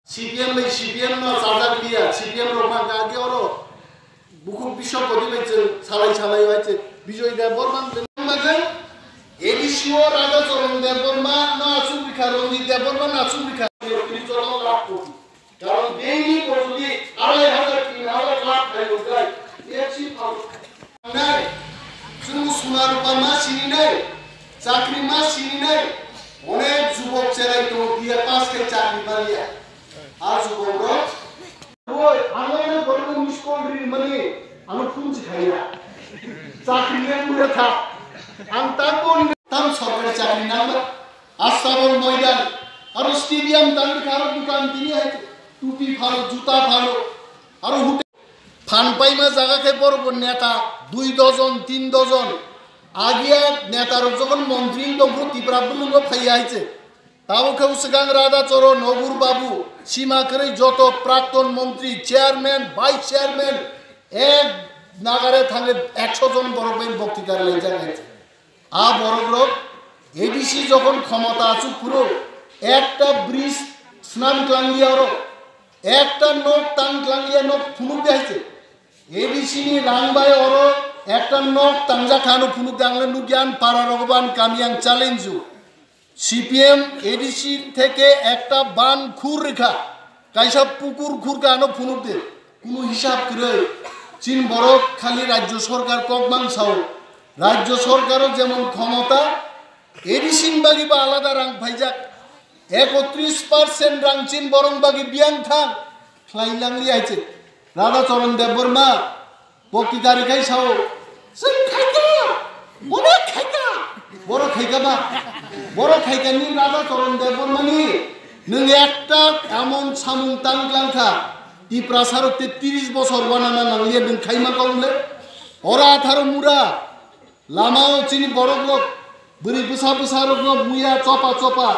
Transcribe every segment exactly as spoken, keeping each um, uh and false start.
C P M bai C P M no chajak liya, C P M rok ma kage oro bukhuk bisok kodi bai chwng salai salai bai chwng Bijoy Debbarma bagwi A D C o Radha Charan Debbarma no achuk rikha, Ranjit Debbarma no achuk rikha, tini joto lakh koti. Karon daily ko jodi arai hajar, tin hajar lakh khai rok gai, F C phal. Nai, chwng suna rupa ma sini nai, chakri ma sini nai, onek jubok cherai tongo, B A pass khai chakri ma liya. A jubok rok, oi, ang onek borok no miss call ri mani, ano phone si khaiya. Chakri le pura tha. Ang ta kon tam sorkari chakri nangma. Asabol moidan, aro stadium tangwi kha, aro dukan tini hai tupi phano, juta phano, aro hotel. Phan paima jaga khe borok bo neta dui dojon, tin dojon. Agia neta rok jokhon montri wng tongphuru Tipra bumung bo phaiya hai se. Tabuk khe swkang Radha Charan, Nogur Babu, sima kwrwi joto prakton montri, chairman, vice chairman, ek nagare thangwi ekso jon borok bai boktwita rwlaijak hai se. A borok rok A D C jokhon khomota achuk phuru ekta bridge snam klangliya oro, ekta nok tang klangliya nok phunuk de hai se. A D C ni rang bai oro ekta nok tangjak kha ano phunuk de, ang le nukya, ang para rogo bo, ang kami ang challenge o. C P M A D C theke ekta ban khur rikha, kaisa pukur khur kha ano phunuk de, kunu hisab kwrwi. Chin borok khali rajyo sorkar kok mang sao, rajyo sorkaro jemon khomota, A D C ni bagwi bo alada rang phaijak, ekotris percent rang chin borok bagwi biyang thang khlai langri hai se. Radha Charan Debbarma, Boktwita rwkhe sao, "Chwng khaikha, bono khaikha, boro khaikha ba, boro khaikha ni Radha Charan Debbarma ni, nwng ekta emon samung tang klang kha, Tiprasa rok te tris bosor wanana nangliya nwng khaima kok le, ora atharo mura, lama o chini borok rok, bwrwi bwsa bwsa rok no muya chopa chopa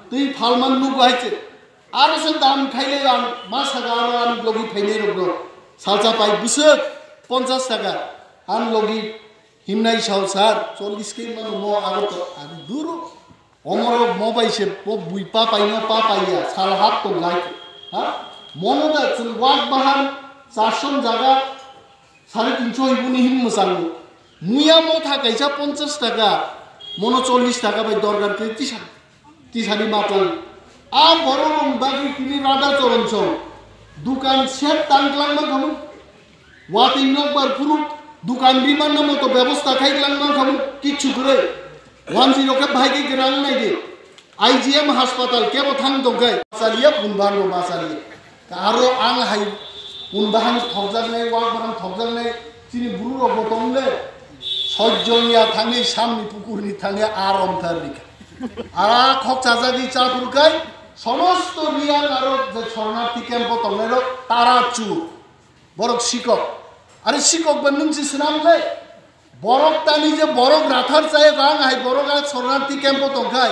twi phalman nugo hai se." Aro se dam khaile ang ma saka aro ang logi phainai rok no. Salsa pai bwswk ponchas taka. Ang logi himnai sao sir, chollis khe mano mo aro to ang duro. Omoro mo bai se po bui pa pai no pa pai ya, sal hap to lai. Ha? Mono da chwng wak bahan charson jaga sare tinso hibuni him mwchang. Muya motha kaisa ponchas taka, mono chollis taka bai dorkar khe tisa, tisani matlang. A borok rok bagwi tini Radha Charan song dukan set tang klang ma khamu. Watwi nokbar phuru dukan ri manna moto bebosta khai klang ma khamu, kichu kwrwi. Wanjwi rok khe bahai khe gwnang nai di. I G M hospital kebo thang tongkhai. Machaliya punbang bo machaliya. Aro ang hai punbahang thokjaknai, wak barang thokjaknai, chini buru rok bo tong le. Sojjong ya thangwi samni pukur ni thangwi arom thar rikha. Ara khok chajagwi chaphur kai, somosto riyang aro je chornarthi camp bo tongnai rok tara chu. Borok sikok. Are sikok ba nung si swnam le. Borok tani je borok rathar chai rang hai borok a sornarthi camp o tongkhai.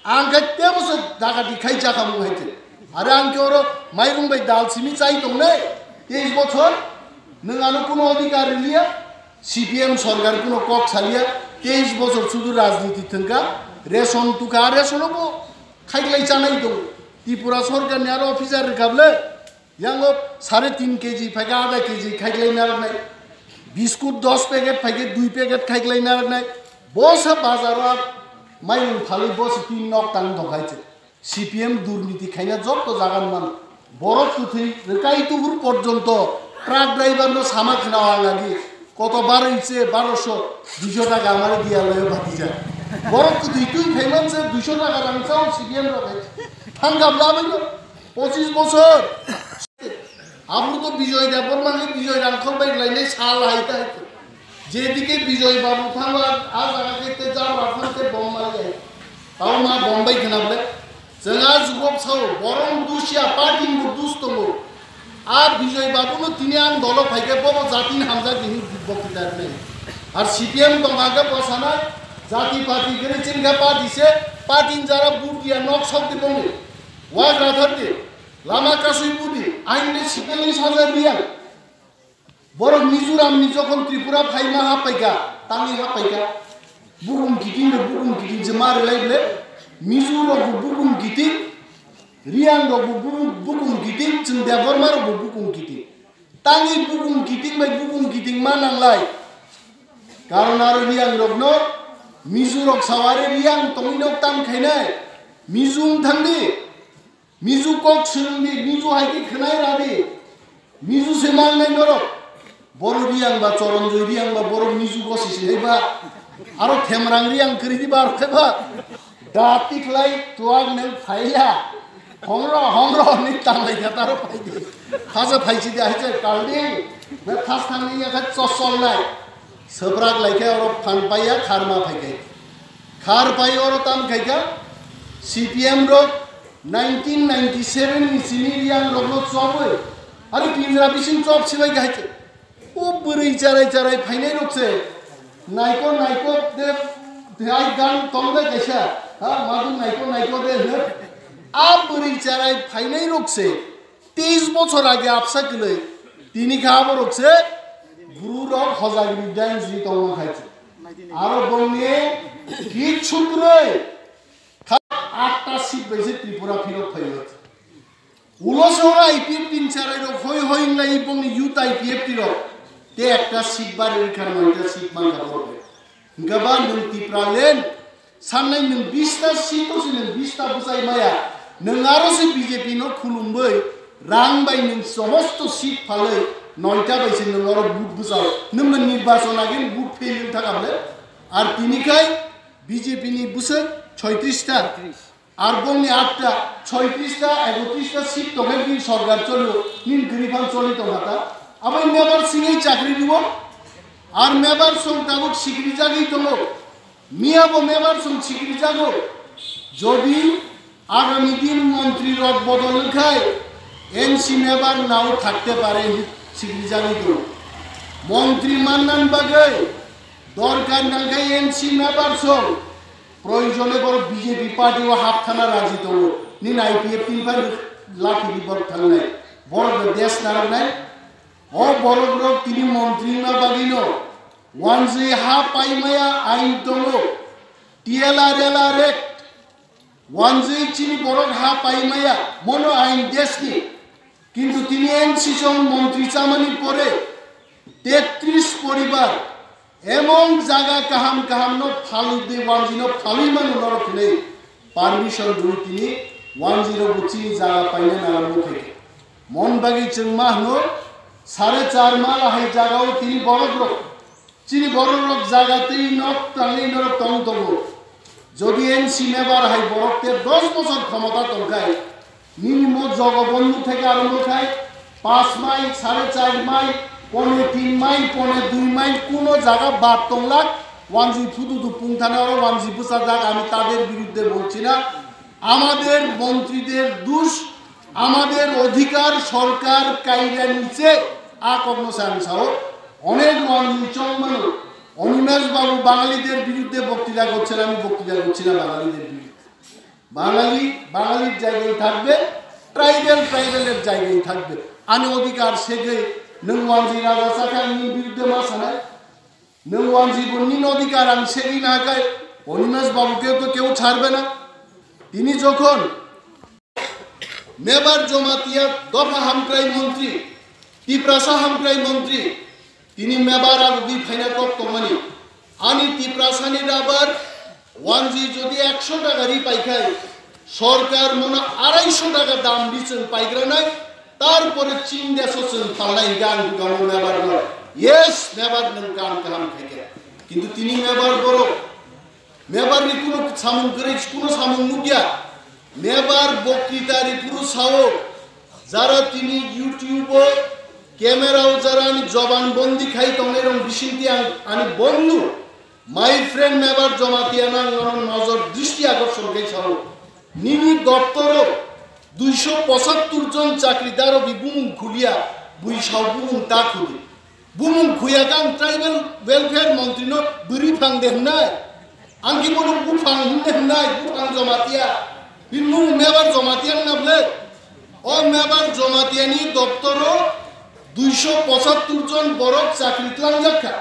Ang khe tebo se daga di khai jakha mung hai te. Are ang khe oro mairung bai dal simi chai tongnai. Teis bochor nung ano kuno adhikar riliya. C P M sorkar kuno kok saliya. Teis bochor sudu rajniti thwngkha. Ration tukha, ration bo khaiklai chanai tongo. Tripura sorkar ni aro officer rikable. Yango sare tin K G phaikha, adha K G khaiklai narwknai, biskut dos packet phaikhe dui packet khaiklai narwknai, bosa bazaro maiyung phalwi bosa tin nok tang dokhai se. C P M durniti khaina jotto jaga man. Borok kwthwi rwkai tubur porjonto truck driver no sama khna lagi. Koto baroi se barosho duiso taka amare diya loyo bhatija. Borok kwthwi twi phaiman se duiso taka rang chao C P M rok hai. Thang gabla bai no. Pochis bochor. Abro to Bijoy Debbarma ni Bijoy Rangkhol bai lainai sal hai ta hai. Jedike Bijoy Babu thango a jaga khe te jabra thang te bom mari hai. Tao ma bom bai khna ble. Chwng a jugok sao, borok dusia, party bo dus tongo. A Bijoy Babu no tini ang dolo phaikhe bobo jatini hamjak hinwi bokti darnai. Ar C P M tongkha khe bosana jati party gwnwi chini khe party se, party ni jara vote dia nok sok di bongni. Wak rathar di, lama kasui budi, aini sipil ni sajak riyang. Borok Mizoram ni jokhon Tripura phaima happaikha, tangwi happaikha. Bukum kiting rok bukum kiting se ma rwlai ble. Mizo rok bo bukum kiting, Riyang rok bo bukum, bukum Debbarma rok bo bukung kiting. Tangwi bukung kiting bai bukung kiting ma nanglai. Karon aro Reang rokno Mizu rok sao are Reang tongwi nok tam khainai. Mizu wng thang di. Mizu kok swrwng di, Mizu hai khe khwnai ra di. Mizu se mangnai norok. Boro Reang ba Choronjoi Reang ba boro Mizu gosi se hai ba. Aro Themrang Reang kwrwi di ba aro khe ba. Da tikhlai tuak nang phaiya. Hongro, hongro ni tanglai kha taro phai di. Khaja phai si di hai se kalding. Na thas thang ni ya kha chosol nai. Swprak lai khe oro phan paiya kharma phai khe. Khar pai oro tam khai kha C P M rok nineteen ninety seven ni sini Reang rokno chobwi. Ari pinjra bising chob sibai khai khe. O bwrwi charai charai phainai rok se. Naiko naiko de, de ai gan tong de kaisa. Ha, madung naiko naiko de hwno. A bwrwi charai phainai rok se. Teis bochor age apsa kwlwi, tini kha aborok se buru rok hojagri dance ri tongma khai se. Aro bongni kichu kwrwi kha atta seat bai se Tripura phirok phaio. Ulo se oro I P F T ni charai rok hoi hoi wngla i bongni youth I P F T rok te ekta seat bari rikha noita seat mangkha borok. Hwnkhe ba nwng Tipraland sannai nwng bista seat o se nwng bista bwchai maya, nwng aro se B J P no khulumwi rang bai nwng somosto seat phalwi noita bai se nwng oro vote bwchao, nwng nwng nirbachon agini vote fail wng thaka bwle? Ar tini khai B J P ni bwswk soitris ta. Ar bongni atta, soitris ta, ekotris ta seat tongkhe bini sorkar cholio, nini kwrwi phano choli tongkha ta. Abo member singwi chakri rwo. Ar member song tabuk sikri jagwi tongo. Miya bo member song sikri jago. Jodi agami din montri rok bodol wngkhai, N C member nao thakte pare hinwi sikri jagwi tongo. Montri mannan bagwi dorkar nangkhai N C member song. Proyojone borok B J P party o hapthana raji tongo. Nini I P F T ni bai lakhiri borok thangnai. Borok no desh narwknai. O borok rok tini montri wngna bagwino wanjwi ha paimaya ain tongo. T L R L R Act. Wanjwi chini borok ha paimaya mono ain desh ni. Kintu tini N C song montri chamani pore tetris poribar emon jaga kaham kaham no phalwi de wanjwi no phalwi mano norok hinwi permission rwi tini wanjwi rok bo chini jaga paina naramno khaikha. Mon bagwi chwng ma hwno sare char mala hai jaga o tini borok rok Chini borok rok jaga tei nok tangwi norok tong tongo. Jodi N C member hai borok te dos bochor khomota tongkhai, nini mo jogo bondhu theke arombo khai, pas mail, sare char mail, pone tin mail, pone dui mail, kuno jaga bad tonglak, wanjwi phudu du pungthane oro wanjwi bwchajak, ami tader birudde bolchi na, amader montrider dush, Amader odhikar sorkar kaira niche a kokno se ang sao. Onek rangni chongmano. Animesh Babu Bangaliter biruddhe বক্তৃতা করছেন, আমি বক্তৃতা করছি না বাঙালিদের বিরুদ্ধে। বাঙালি বাঙালির জায়গায় থাকবে, ট্রাইবেল ট্রাইবেলের জায়গায় থাকবে। Ani odhikar segwi nwng wanjwi raja chakha, nini biruddhe ma sanai? Nwng wanjwi bo nini odhikar ang segwi na khe Animesh Babu কেউ তো কেউ ছাড়বে না। Tini jokhon Mebar Jamatia dopha hamkrai montri, Tiprasa hamkrai montri, tini mebar agugwi phaina kok tongmani. Ani Tiprasani rabar wanjwi jodi ekso taka ri paikhai, sorkar mono araisho taka dam ri chwng paigranai, tarpore Chin deso chwng phalnai hwnkhe ang dugango mebar no. Yes, mebar nwng kam kaham khaikha. Kintu tini mebar borok Mebar ni kuno samung kwrwi, kuno samung nukya. Mebar boktwita ri phuru sao, jara tini YouTube o, camera o jara ani joban bondi khai tongnai rok bisingtwi ang ani bondhu, my friend Mebar Jamatia no ang nono nojor dristi akorshon khai sao. Nini doptoro duiso pochattor jon chakridaro bi bumung khulia, bui sao bumung ta khudi. Bumung khuya khe ang tribal welfare montri no bwrwi phang de hwnnai? Ang khe bono buphang hwn de hwnnai, buphang Jamatia. Bini mung Mebar Jamatia wngna bwle? O Mebar Jamatia ni doptoro duiso pochattor jon borok chakri tlangjak kha.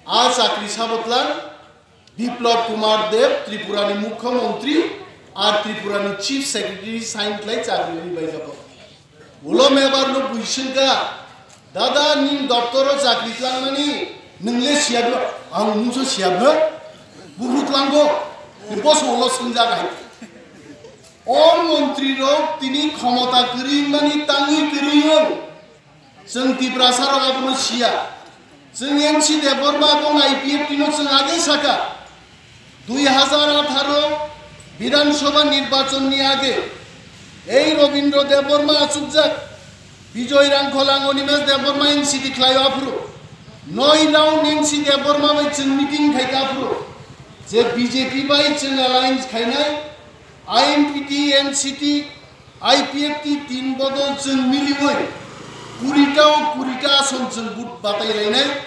A chakri sabo tlang Biplab Kumar Deb, Tripura ni Mukhyamantri, ar Tripura ni Chief Secretary sign khlai chakri ri bai jago. Ulo mebar no buisingka, dada ning doptoro chakri tlangmani, nwngle siyablo, ang mungso siyablo, buhu tlango, boso ulo sungjagai. O montri rok tini khomota kwrwi mani tangwi kwrwi o. Chwng Tiprasa rok abono siya. Chwng N C Debbarma bo I P F T no chwng age saka. Dui hazar atharo Bidhan Sabha nirbachon ni age ei Rabindra Debbarma achukjak Bijoy Rangkhol ang Animesh Debbarma N C D khlai o aphuru. Noi round N C Debbarma bai chwng meeting khai ka aphuru. Je B J P bai chwng alliance khainai, I N P T, N C T, I P F T tin bodol chwng miliwi kurita o kurita ason chwng but batai lainai,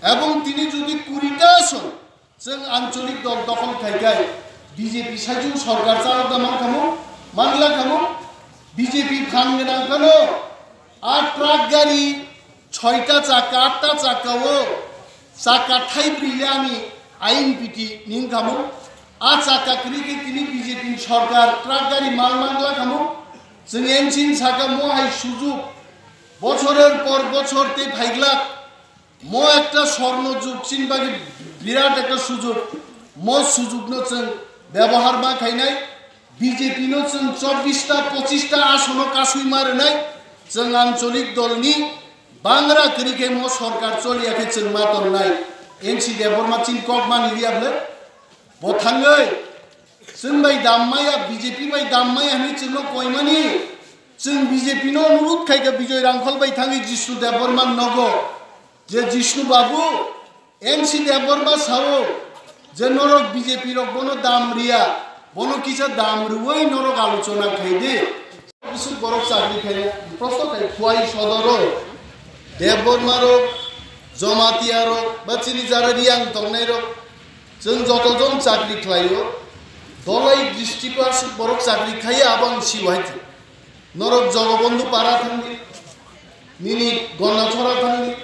ebong tini jodi kurita ason chwng ancholik dol dokhol khai khai B J P sajung sorkar chalokna man khamu, mangla khamu, B J P phan gwnang phano a truck gari Soita chakka, atta chakka o chakka thaibrwi le ani I N P T ni wngkha mo. A chakka kwrwi khe tini B J P ni sorkar truck gari mal mangla kha mo. Chwng engine saka mo hai sujuk. Bochoror por bochor tei phaiglak. Mo ekta swarno jug chini bagwi birat ekta sujuk. Mo sujukno chwng bebohar ma khainai. B J P no chwng chobbish ta, pochish ta asono kasui ma rwnai. Chwng ancholik dolni Bangra kwrwi khe mo sorkar choliya khe chwng ma tongnai. N C Debbarma chini kok mani liya bwle? Bo thangwi chwng bai dam maya, B J P bai dam maya hwnwi chwngno koimani. Chwng B J P no onurodh khai kha Bijoy Rangkhol bai thangwi Jishnu Debbarma nogo je Jishnu babu, N C Debbarma sao je norok B J P rok bono dam riya, bono kisa dam rwui norok alochona khai di. Bwswk borok chakri khaiya, prosto khai Khowai sodoro Debbarma rok, Jamatia rok, ba chini jara Riyang tongnai rok, chwng joto jon chakri khlaio. Dholai district o aswk borok chakri khaiya, abo ang sio hai. Norok Jogobondhu para thangdi, nini Gondachora thangdi,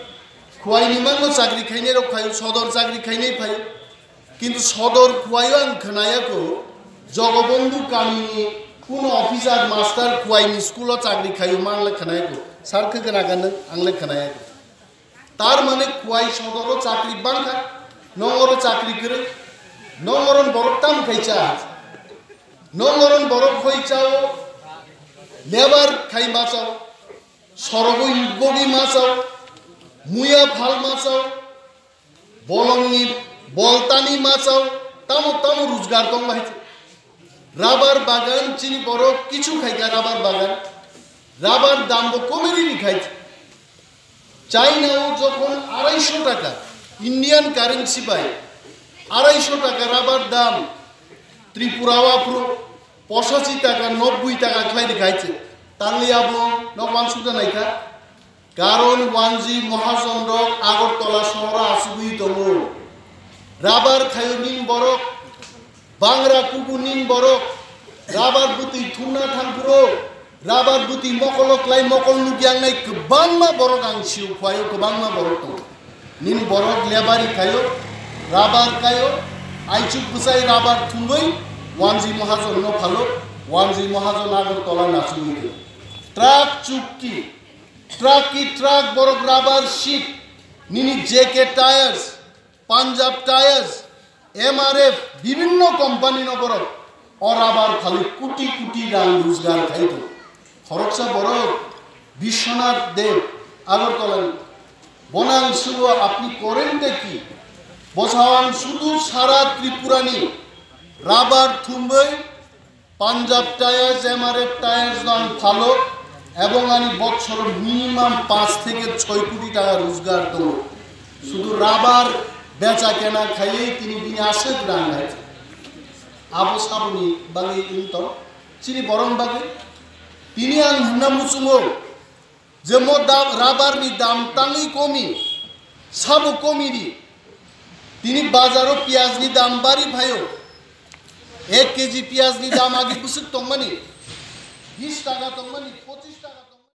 Khowai ni mangno chakri khainai rok phaio, sodor chakri khainai phaio. Kintu sodor Khowai o ang khwnaya kho, Jogobondhu kamini kuno officer master Khowai ni school o chakri khaio mangla khwnaya kho. Sar khe gana gana ang le khwnaya kho. Tar mane Khowai sodoro chakri bangkha, nong oro chakri kwrwi, nong oro borok tam khai cha, nong oro borok khoi chao, lebar khai ma chao, sorogo yugbogi ma chao, muya phal ma chao, bolongni boltani ma chao, tamo tamo rujgar tong bahai. Rabar bagan chini borok kichu khaikha rabar bagan, rabar dambo komeri ni khai. China o jokhon araisho taka Indian currency bai araisho taka rabar dam Tripura o aphuru posachi taka nobboi taka khlai di khai se. Tangli abo nok wansukda naikha. Karon wanji mohajon rok Agartala sohoro asugwi tongo. Rabar khayo nin borok Bangra kuku nin borok rabar bwtwi thumna thangphuru, rabar bwtwi mokolo klai mokol nukyangnai kwbangma borok ang sio khuaio, kwbangma borok tongo. Nin borok lebari khaio, rabar khaio, aichuk bwsai rabar thumwi wanji mohajon no phalo, wanji mohajon Agartala nachugwi khaio. Truck chukki, truck ki truck borok rabar sheet, nini J K tires, Punjab Tyres, M R F, bibhinno company no borok o rabar phali kuti kuti rang rojgar khai tongo. Khoroksa borok Biswanath Deb, Agartala ni. Bono ang sugo, "Apni koren de ki?" Bo sao, "Ang sudu sara Tripura ni rabar thumbai Punjab Tyres, M R F Tyres no ang phalo, ebong ani bochoro minimum panch theke choi koti taka rojgar tongo. Sudu rabar becha kena khaiwi tini bini aswk rang hai. Abo saboni bagwi wng tong, chini borok bagwi." Tini ang hwnna muchungo, je mo dam, rabar ni dam tangwi komi, sabo komi di. Tini bazaro piyaj ni dam bari phaio. Ek K G piyaj ni dam agi bwswk tongmani, bis taka tongmani, pochis taka.